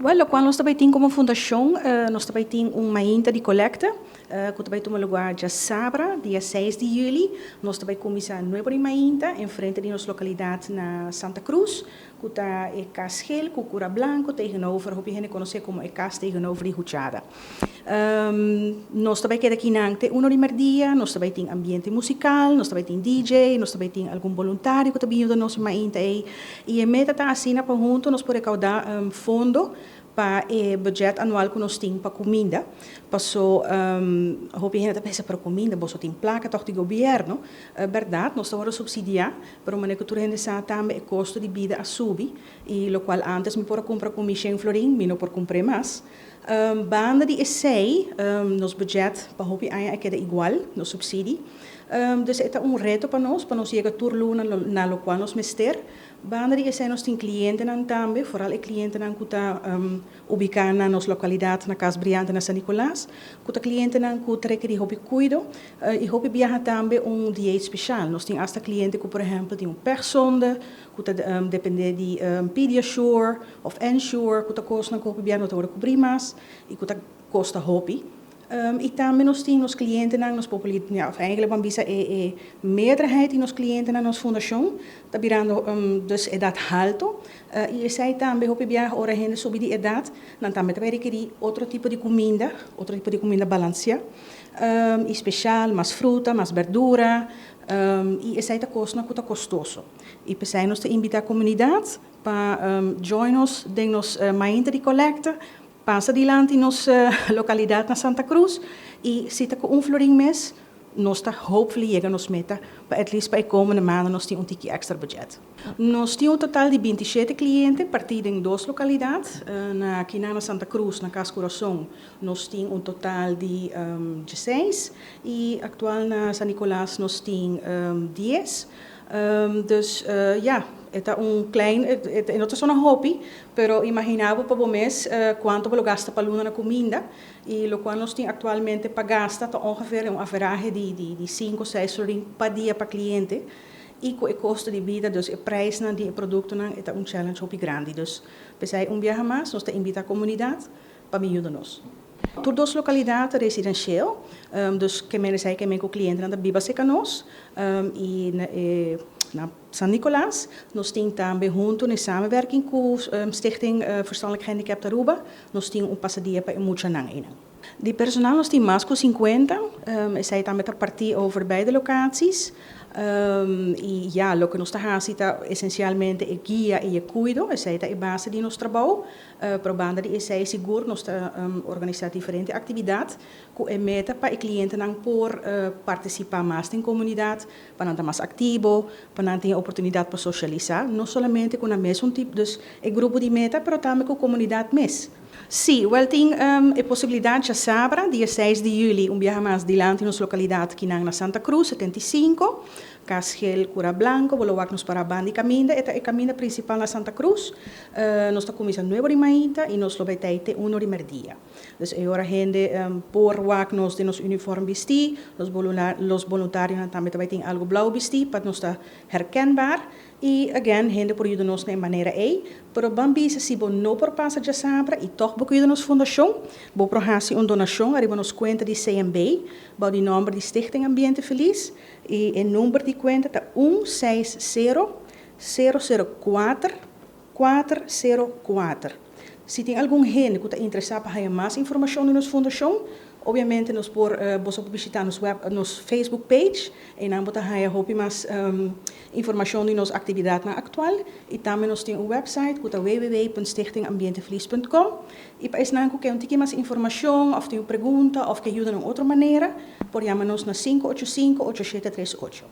Well, loke nos tambe tin komo fundashon, nos tambe tin un mainta di kolekta, ku tambe ta tuma lugá djasabra, dia 6 di yüli. Nos tambe ta kuminsá 9 di mainta, en frente di nos lokalidat na Santa Cruz, ku ta e Cas Geel, ku Cura Blanco, tegenover, hopi hende konosé komo e cas tegenover di Huchada. Nos tambe ta keda aki te 1 di mèrdia, nos tambe tin ambiente musikal, nos tambe tin DJ, nos tambe tin algun voluntario ku ta bin nos mainta ei. I e meta ta asina pa huntu nos por rekoudá fondo pa e budget anual ku nos tin pa kuminda. Paso, hopi hende ta pensa, pa kuminda, boso tin plaka toch di gobièrnu. Berdat, nos ta supsidiá, pero manera ku tur hende sa tambe e kosto di bida a subi i lokual antes mi por a kumpra ku mi 100 florin, mi no por kumpra mas. Banda di esei, nos budget pa hopi aña a keda igual, nos supsidio. Dus ta un reto pa nos yega tur luna na lokual nos mester. Banda di esei nos tin klientenan tambe, vooral e klientenan ku ta ubiká na nos lokalidat na Cas Briante na San Nicolas, ku ta klientenan ku ta rekerí hopi kuido i hopi biaha tambe un dieet spesial. Nos tin asta kliente ku, por ehèmpel, tin un PEG-sonde, ku ta dependé di Pediasure òf Ensure, ku ta kosnan ku hopi biaha no ta kubri mas i ku ta kosta hopi. I tambe nos tin nos klientenan, nos ja, of eigenlijk ban bisa e meerderheid di nos klientenan na nos fundashon ta birando dus edat haltu. I esei tambe hopi biaha ora hende subi di edat, nan tambe ta rekerí otro tipo di kuminda, otro tipo di kuminda balanseá. I spesial, mas fruta, mas berdura, i esei ta kosnan ku ta kostoso. I p'esei nos ta invitá komunidat pa join nos den nos mainta di kolekta, pasa dilanti nos lokalidat na Santa Cruz i si ta ku un florin mes, nos ta hopefully yega nos meta pa at least pa e komende maand nos tin un tiki extra budget. Nos tin un total di 27 kliente partí den dos lokalidat. Aki na Santa Cruz, na Cas Corazon, nos tin un total di 16 i aktual na San Nicolas nos tin 10. Dus ja, ta un klein, no ta zona hopi, pero imaginá bo pa bo mes kuantu bo gasta pa luna na kuminda i lokual nos tin aktualmente pa gasta ta ongeveer un average di 5 6 florin pa dia pa kliente i ku e kosto di bida, dus e prijsnan di e produktonan, ta un challenge hopi grandi. Dus p'esei un biaha mas nos ta invitá komunidat pa bin yuda nos. Tur dos lokalidat residensial, dus ke men esei ke men ku klientenan ta biba serka nos i na San Nicolas nos tin tambe huntu na samenwerking ku Stichting Verstandelijk Gehandicapt Aruba, nos tin un pasadia pa e muchanan einan. Di personal nos tin mas ku 50, esei tambe ta partí over beide locaties. I ja, loke nos ta hasi ta esensialmente e guia i e kuido, esei ta e base di nos trabou. Pero banda di esei sigur nos ta organisá diferente aktividat ku e meta pa e klientenan por partisipá mas den komunidat, pa nan ta mas aktivo, pa nan tin oportunidat pa sosialisá, no solamente ku nan mesun tipo, dus e grupo di meta, pero tambe ku komunidat mes. Sí, wel tin e posibilidat djasabra, dia 6 di yüli, un biaha mas dilanti nos lokalidat kinan na Santa Cruz, 75, Cas Geel Cura Blanco, bo lo wak nos pará banda di kaminda, e ta e kaminda prinsipal na Santa Cruz. Nos ta kuminsá 9 di mainta i nos lo bai tei te 1 di mèrdia. Dus e ora hende por wak nos den nos uniform bistí, los boluntarionan tambe ta bai tin algu blou bistí pa nos ta herkenbaar. I again, hende por yuda nos na e manera ei, pero ban bisa si bo no por pasa djasabra i tòg bo ke yuda nos fundashon, bo por hasi un donashon ariba nos kuenta di CMB, bou di nòmber di Stichting Ambiente Feliz, i e number di kuenta ta 160 004 404. Si tin algun hende ku ta interesá pa haña mas informashon di nos fundashon, obviamente boso por bishitá nos web, nos Facebook page, i nan bo ta haña hopi mas informashon di nos aktividatnan aktual i tambe nos tin un website ku ta www.stichtingambientefeliz.com i pa esnan ku ke un tiki mas informashon òf tin un pregunta òf ke yuda na otro manera, por yama nos na 585 8738.